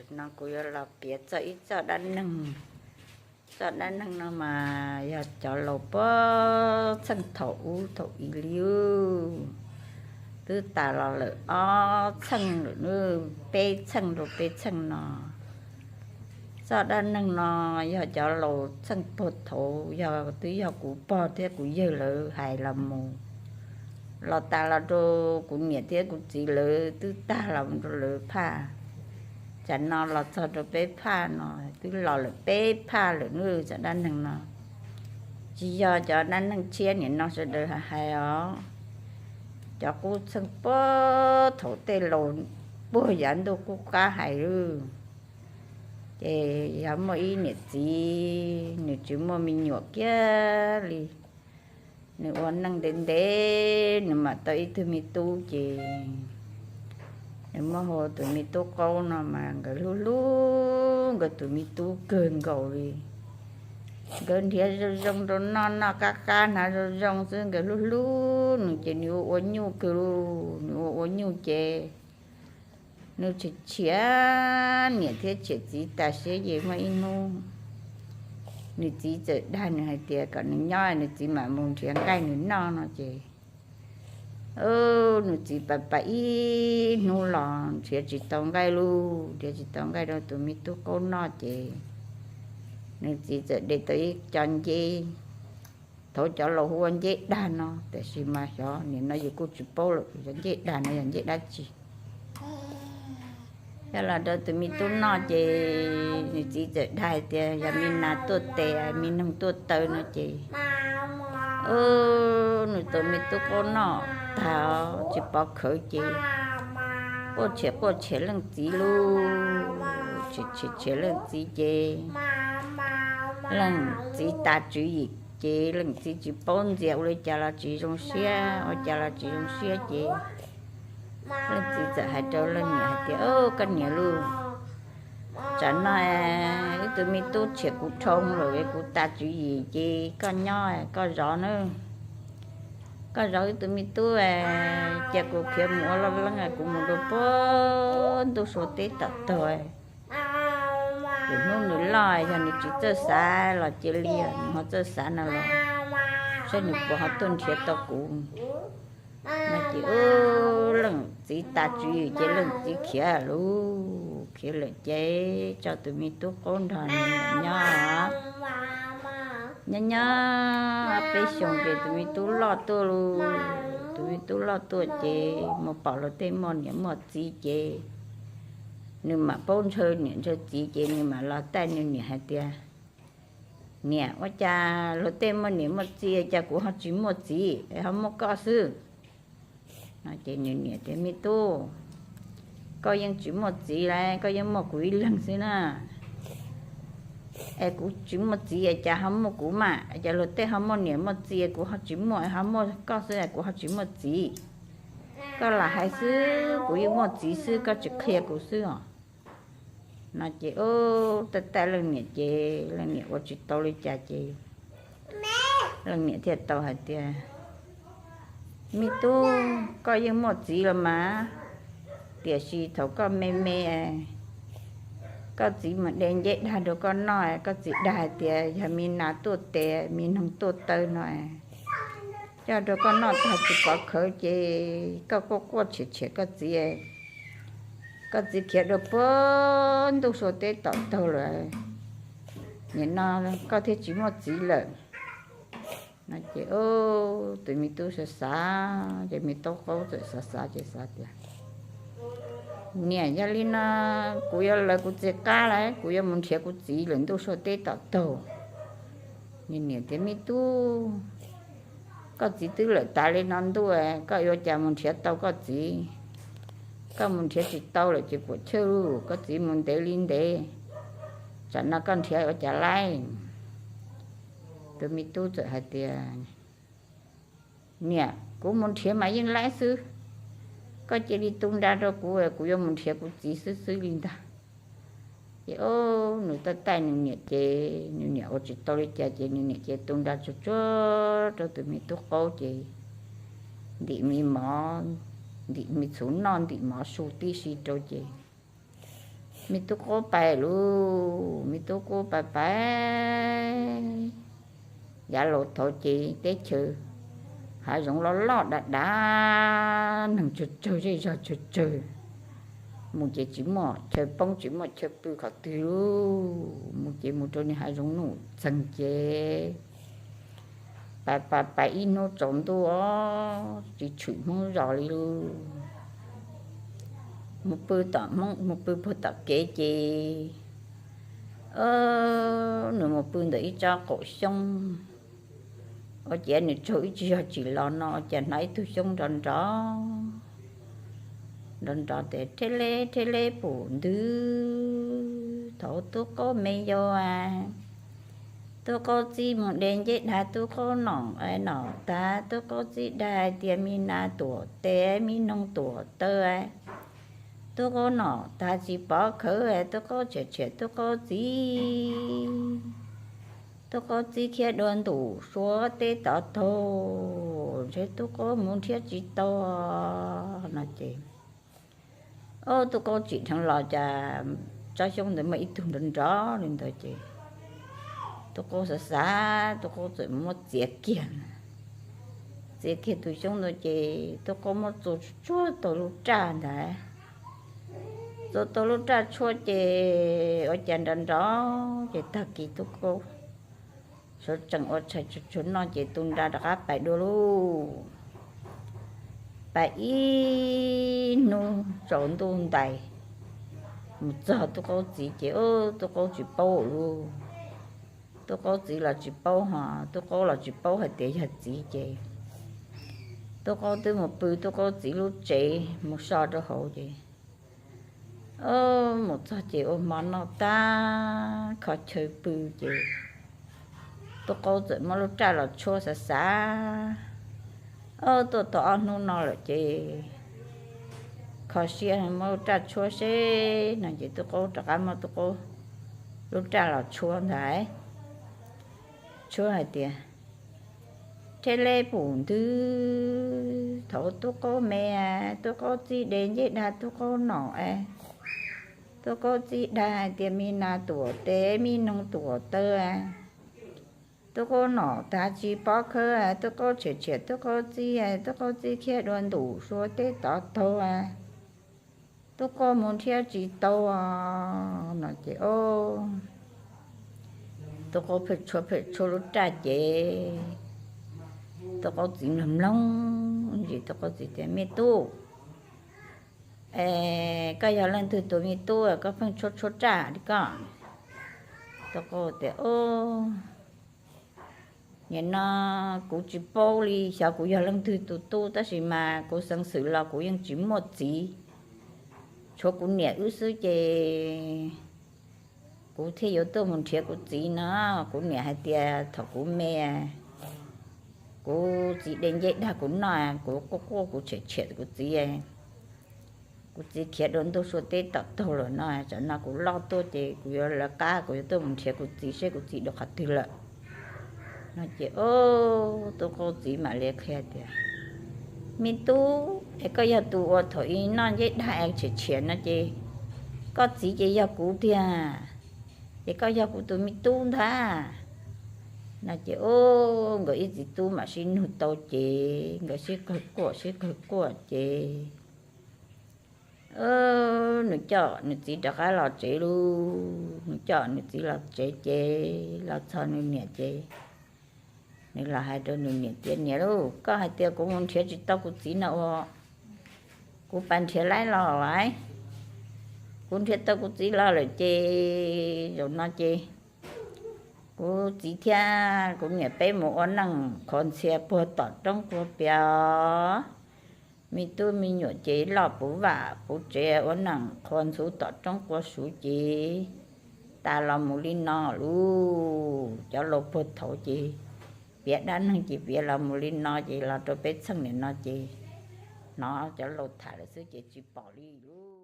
No kuv yuav los piav txog ib txoj dab neeg. Txoj dab neeg no mas yog cov laus puag thaum ub thaum i li ub, twb tas los lawm ob txheej lawm, peb txheej rau peb txheej no. Txoj dab neeg no yog cov laus txheej puag thaum ub, yog twb yog kuv pog thiab kuv yawg lawv hais los mus, los tas los rau kuv niam thiab kuv txiv lawv twb tag los rau lawv phaj. Tsam no los txog rau peb phaj no twb los lawm peb phaj lawm nawb. Txoj dab neeg no tsis yog cov dab neeg tshiab niam no sawv daws hais os. Cov qub txheej puag thaum tej laus puag yav ntuj qub qab hais lawm. Ces yog muaj ib niam txiv, nws tsis muaj me nyuam kiag li. Nws ua neej ntev ntev nws mam tau ib tug me tub ces nws muab hu ua tus me tub qaub no mas nkawd hlub hlub nkawd tus me tub kawg nkaus li. Nkawd nrhiav zoo zoo rau noj, noj qab qab hnav zoo zoo xwb, nkawd hlub hlub nws ces nws ua ua nyuj kawg li. Nws ua ua nyuj ces nws tshiam tshiam niam thiab tshiam txiv tas siab ces muaj ib hnub nws txiv txawm dag nws hais tias kom nws nyob nws txiv mam mus nrhiav nqaij nws noj no ces nws txiv pab pab ib hnub los nrhiav tsis tau nqaij lauj, nrhiav tsis tau nqaij rau tus me tub qaub noj ces nws txiv txawm de tau ib co nceb. Thaum cov laus hu ua nceb dag no, tiam sis mas xyov nim no yus kuj tsis paub lawm, yog nceb dag no yog nceb dab tsi. Coj los rau tus me tub noj ces nws txiv txawm dag hais tias yog me nas tuaj tes, me noog tuaj taw no ces nws tus me tub qaub noj tag tsis pov khawv ces quaj tshiam quaj tshiam leej txiv lauj, tshiam tshiam leej txiv ces leej txiv tas tswv yim ces leej txiv tsis paub ntxias ua li cas los tsis zoo siab, ua cas los tsis zoo siab ces leej txiv txawm hais rau leej niam hais tias, Koj niam lauj, tsam no wb tus me tub tshiam kuv dhau lawm, kuv tas tswv yim ces koj nyob koj zov nawb. Koj zov wb tus me tub, cia kuv khiav mus ua loj leeb, kuv mus rau puag ntuj sua teb tom tog. Lwm hnub nws loj yog nws tsis txawj xav los cia li, nws ho txawj xav no los saib nws puas ho tuaj nrhiav tau kuv. No ces leej txiv tas tswv yim ces leej txiv khiav lauj, khiav lawm ces tso tus me tub qaub nrog nws nyob. Nyob nyob peb xyoos ces tus me tub loj tuaj lauj. Tus me tub loj tuaj ces mus pom luag tej muaj niam muaj txiv ces nws mam paub ntshaw niam ntshaw txiv ces nws mam los taij nws niam hais tias, Niam, ua cas luag tej muaj niam muaj txiv cas kuv ho tsis muaj txiv ho muaj koj xwb? No ces nws niam tias, Me tub, koj yeej tsis muaj txiv lauj, koj yeej muaj kuv ib leeg xwb na. Es kuv tsis muaj txiv cas ho muaj kuv mas, cas luag tej ho muaj niam muaj txiv kuv ho tsis muaj, ho muaj koj xwb kuv ho tsis muaj txiv? Koj lam hais xwb, kuv yeej muaj txiv xwb, koj tsis qhia kuv xwb os. No ces ub, taij taij leej niam ces leej niam ua tsis tau li cas ces leej niam thiaj tau hais tias, Me tub, koj yeej muaj txiv los mas, tiam sis thaum koj me me, koj txiv mus de nceb dag rau koj noj, koj txiv dag hais tias yog me nas tuaj tes, me noog tuaj taw no, coj rau koj noj tag tsis pov khawv ces koj quaj quaj tshiam tshiam koj txiv. Koj txiv khiav rau puag ntuj sua teb tom tog lawm, nim no koj thiaj tsis muaj txiv lawm. No ces tus me tub xav xav ces me tub qaub txawm xav xav ces xav tias, Niam, yog li no kuv yuav lawv kuv txiv qab lawm, kuv yuav mus nrhiav kuv txiv lawm ntuj sua teb tom tog. Nws niam tias, Me tub, koj txiv twb lawm tas li no ntuj, koj yuav cas mus nrhiav tau koj txiv? Koj mus nrhiav tsis tau lawm ces puam chawj lauj, koj txiv mus ntev li ntev, tsam no koj nrhiav ua cas laib? Tus me tub txawm hais tias, Niam, kuv mus nrhiav mas yeej laib xwb, koj cia li tu nra rau kuv, kuv yuav mus nrhiav kuv txiv xwb xwb li ntag. Ces ub, nws taij taij nws niam ces nws niam ua tsis tau li cas ces nws niam ces tu nra tsuag tsuag rau tus me tub qaub ces ntim me mov, ntim me txhuv noj ntim mov su tib si rau ces Me tub qaub pais lug, me tub qaub pais pais yav laus thaud ces teb chaws hav zoov loj loj dav dav, neeg tsawg tsawg zej zog tsawg tsawg, mus ces tsis muaj chaw poob tsis muaj chaw pw qhov twg lug, mus ces mus rau nws hav zoov nuj txeeg ces pais pais pais ib hnub tsaus ntuj tsis tshwm Hmoob zos li lug. Mus pw tom Hmoob, mus pw puag tom kev ces nws mus pw ntawm ib tsob qaum xyoob. Ua cas nws tsaug ib tsig zog tsim los no ua cas hnov ib tug xyoob nrov nrov nrov nrov tes rheb leb rheb leb pum ntwg. Thaum tub qaub me yau a, tub qaub txib mus de nceb dag, tub qaub nom nom tag, tub qaub txib dag hais tias me nas tuam tes me noog tuam taw, tub qaub nom tag tsis pov khawv, tub qaub tshiam tshiam tub qaub txiv. Tub qaub txib khiav dua ntuj suav teb tov taug, ntshe tub qaub mus nrhiav tsis tau no ces, o, tub qaub tsim dheev los cas tsob xyoob ntawd muaj ib tug nrov nrov li ntawd ces tub qaub xav xav, tub qaub txawm muab txiav kiag. Txiav kiag tus xyoob ntawd ces tub qaub muab txua tsuag tau lub raj ntawd. Txua tau lub raj tshuab ces ua cas nrov nrov ces tag kis tub qaub sawv tsees ua tshais tsuag tsuag noj ces tu nra rov qab pais dua lauj. Pais ib hnub tsaus ntuj ntais mus txog tub qaub txiv ces tub qaub tsis paub lauj. Tub qaub txiv los tsis paub ho tub qaub los tsis paub hais tias yog txiv ces tub qaub twb mus pw tub qaub txiv lub tsev mus so rau hauv ces mus txog ces ua hmo noj tag kho chaw pw ces tub qaub txawm muab lub raj los tshuab xav xav, o, tuaj tau ob hnub no lawm ces kho siab muab lub raj tshuab seb no ces tub qaub rov qab muab tub qaub lub raj los tshuab ntag. Tshuab hais tias, rheb leb pum ntwg, thaum tub qaub me, tub qaub txib de nceb dag tub qaub nom, tub qaub txib dag hais tias me nas tuam tes me noog tuam taw, tub qaub nom tag tsis pov khawv, tub qaub tshiam tshiam tub qaub txib, tub qaub txib khiav dua ntuj suav teb tov taug, tub qaub mus nrhiav tsis tau no ces o, tub qaub pheej tshuab pheej tshuab lub raj ces tub qaub txiv mloog mloog ntsis, tub qaub txiv tias, me tub, koj yog leej twg tus me tub koj pheej tshuab tshuab raj li koj? Tub qaub tias, o, nim no kuv tsis paub li xyov kuv yog leej twg tus tub tab sis mas kuv xeev xwm los kuv yeej tsis muaj txiv, tshuav kuv niam wb xwb ces kuv thiaj yuav tuaj mus nrhiav kuv txiv no. Kuv niam hais tias thaum kuv me, kuv txiv de nceb dag kuv noj, kuv quaj quaj kuv tshiam tshiam kuv txiv, kuv txiv khiav dua ntuj suav teb tom taug lawm no, tsam no kuv loj tuaj ces kuv yuav lawv qab kuv yuav tuaj mus nrhiav kuv txiv seb kuv txiv dua qhov twg lawm no ces o, tub qaub txiv mam li qhia tias, me tub, es koj yog tus uas thaum ub noj nceb dag es tshiam tshiam no ces koj txiv ces yog kuv tiag, ces koj yog kuv tus me tub ntag no ces o, nkawd ib txiv tub mam sib nug tau ces nkawd sib qawg quaj sib qawg quaj ces nws coj nws txiv rov qab los tsev lauj. Nws coj nws txiv los tsev ces los txog nws niam ces nws los hais rau nws niam tias, niam lauj, koj hais tias kuv mus nrhiav tsis tau kuv txiv no ua kuv pab nrhiav laib los lawm, kuv nrhiav tau kuv txiv los lawm ces zaum no ces kuv txiv thiab kuv niam peb mus ua neej qhuav ntxhias puag tom roob puag pias, me tub me nyuam ces loj puv vaj puv tsev ua neej qhuav ntxhuv tom roob quav suv ces tas los mus li no lauj. Cov laus puag thaud ces piav dab neeg ces piav los mus li no ces los rau peb txheej nim no ces hnov cov laus tham lawm xwb ces tsis pom li lauj.